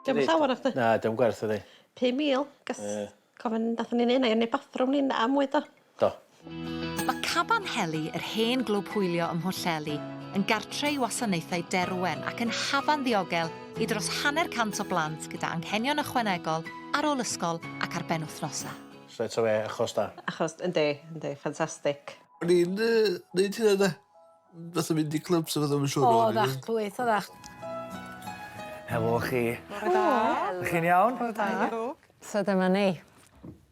Diolch yn llawer i chdi. Na, dim gwerth ydi. 5,000. Gas cofyn nathon ni neud 'na i neud bathroom ni a mwy do? Do. Mae Caban Heli, yr hen glwb hwylio ym Mhwllheli, yn gartre i wasanaethau Derwen ac yn hafan ddiogel i dros hanner cant o blant gyda anghenion ychwanegol ar ôl ysgol ac ar benwythnosau. Straight away, achos da. Achos, yndi, yndi, ffantastig. O'n i'n yy neud hynna 'de. Fatha mynd i clybs a petha ma' siŵr o'n i. Oddach llwyth oddach. Helo chi. Bore da. Dych chi'n iawn? Bore da. So dyma ni.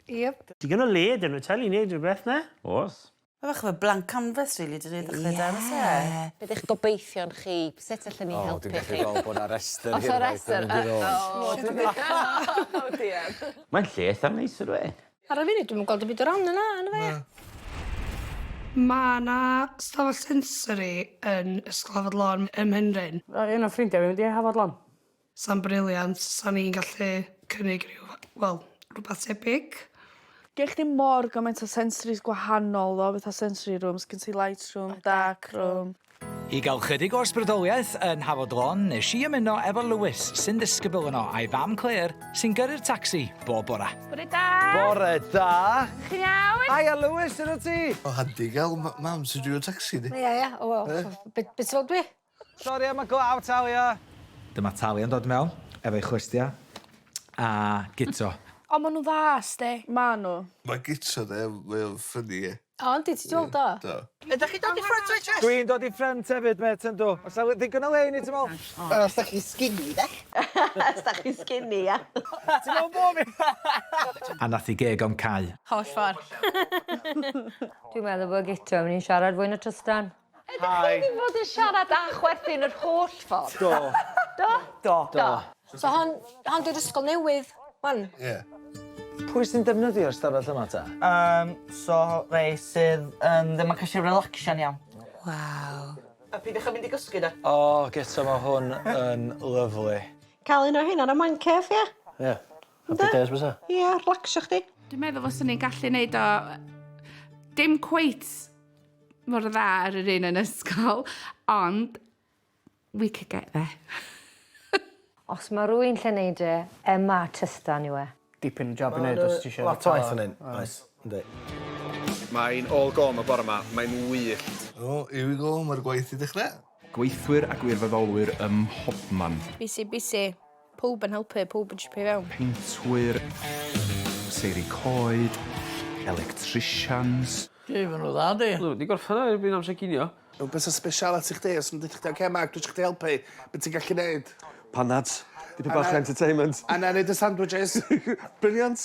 Iep. Digon o le 'da nhw te i neud rhywbeth 'na? Oes. Ma' bach o blank canvas rili dydi i ddechre 'da on'd o's e? Ie. Be' 'di'ch gobeithion chi? Sut allen ni helpu chi? O dwi'n gallu gweld bo' 'na rester O's 'na rester? O diar. Mae'n lle eitha neis yndyw e? Ar y funud dwi'm yn gweld dim byd o ran yna on' yfe? Na. Ma' 'na stafell sensory yn Ysgol Hafod Lon ym Mhenrhyn. Yy un o ffrindia fi mynd i Hafod Lon. Sa'n brilliant 'sa ni'n gallu cynnig ryw wel rwbath tebyg. Gen chdi mor gymaint o sensories gwahanol tho fatha sensory rooms gen ti light room dark room. I gael chydig o ysbrydoliaeth yn Hafod Lon, nes i ymuno efo Lewis, sy'n ddisgybl yno, a'i fam Claire, sy'n gyrru'r tacsi bob bora. Bore da! Bore da! Chi'n iawn? Haia Lewis, sut wt ti? O handi ga'l ma- mam sy'n drio tacsi di. Ia ia o wel be' be' ti feddwl dwi? Sori am y glaw, Talia! Dyma Talia'n dod mewn, efo'i chlustia, a Guto. O ma' nw'n dda sti. Ma' nw. Ma' Guto 'de mae o'n ffyni ie. O yndi ti 'di weld o? Do. Ydach chi dod i ffrynt waitress? Dwi'n dod i ffrynt hefyd mêt yndw. O's 'na le- ddigon o le i ni ti me'wl? Os 'dach chi skinny 'de. Os 'dach chi skinny ia. Ti me'wl bo' fi? A nath 'i geg o'm cau. Holl ffor. Dwi'n meddwl bod Guto yn mynd i siarad fwy na Trystan. Ydych chi wedi bod yn siarad a chwerthin yr holl ffordd? Do. Do? Do. Do. So hon, hon 'di'r ysgol newydd 'wan? Ie. Pwy sy'n defnyddio'r stafell yma ta? Yym so rei sydd yn ddim yn gallu relacsio'n iawn. Waw. A peidiwch â mynd i gysgu 'de. O Guto ma' hwn yn lyfli. Ca'l un o rheina yn y man cave ia? Ie. Happy days bysa? Ia, relaxio chdi. Dwi'n meddwl fyswn ni'n gallu neud o dim cweit mor dda ar yr un yn ysgol, ond we could get there. Os ma' rywun lle neud e, Emma a Trystan yw e. Dipyn o job i neud os ti isio... Lot o waith yn hyn, oes, yndi. Mae'n all go 'ma bore 'ma, mae'n wyllt. O, here we go, mae'r gwaith i dechrau. Gweithwyr a gwirfoddolwyr ym mhobman. Busy busy. Pawb yn helpu, pawb yn chipio i fewn. Peintwyr, seiri coed, electricians. Yndi, ma' nhw dda yndi? Dwi 'di gorffen o erbyn amser cinio. Rwbeth sy'n speciality chdi, os yn deutha chdi, oce Mark, dwi isio chdi helpu, be ti'n gallu neud? Panads. Dipyn bach o entertainment. A na neud y sandwiches. Brilliant.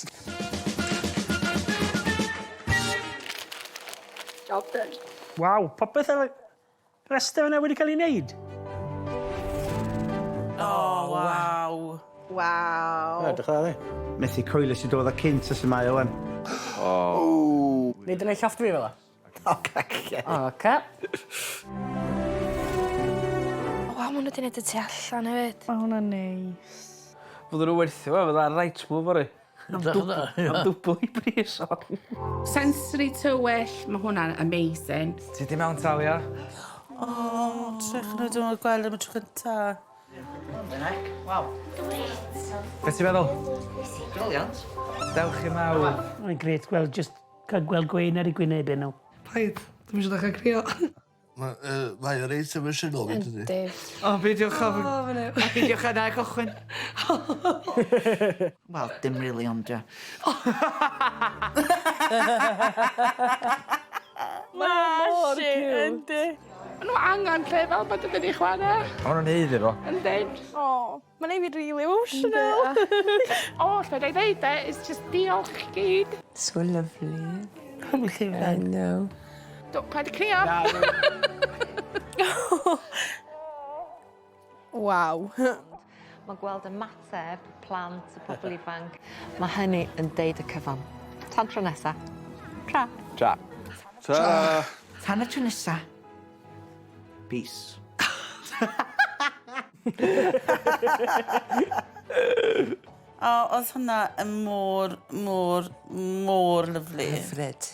Job done. Waw, popeth ar y rester yna wedi cael ei wneud. O waw. Waw. Edrych dda ddi. Methu coelio sut o'dd o cynt a su' mae o ŵan. O. Neud yn ei llofft fi fel 'a? O cacen. Oce. O waw ma' n'w 'di neud y tu allan hefyd. Ma' hwnna'n neis. Fydden nhw werthi fo, fydda right move fory. Am dwbl i bris o. Sensory tywyll, ma' hwnna'n amazing. Ti di mewn Talia? O, drych nhw, dwi'n gweld am y tro cynta. Waw. Be ti'n feddwl? Brilliant. Dewch i mewn. Mae'n grêt gweld jyst cael gweld gwên ar eu gwynebau nhw. Paid, dwi'm isio dechra crio. Ma' yy mae o reit emosiynol 'fyd dydi? Yndi. O peidiwch â... O fy Nuw. A peidiwch â na cychwyn. Wel, dim rili ond ia. Mae mor ciwt. Yndi. Ma' nhw angan lle fel 'ma dydyn i chware. Ma' nw'n haeddu fo. Yndyn. O, ma'n neu' fi rili emotional. O, lle 'nai ddeud e is just diolch i chi gyd. So lovely. I know. Do, paid â crio. Waw. Mae gweld ymateb plant, y pobl ifanc, mae hynny yn deud y cyfan. Tan tro nesa. Tra. Tra. Tra. Tan y tro nesa. Peace. O, oedd hwnna yn mor, mor, mor lyfli. Hyfryd.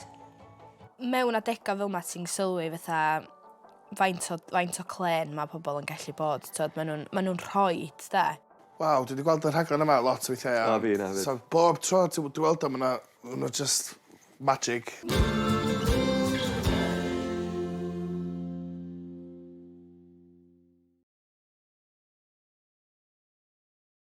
Mewn adega fel 'ma ti'n sylwi fatha faint o faint o clên ma' pobol yn gallu bod t'od ma' nw'n ma' nw'n rhoid 'de? Waw, dwi 'di gweld y rhaglen yma lot o weithiau. A fi 'na 'fyd. So bob tro ti'n dwi'n weld o ma' 'na ma' 'na just magic.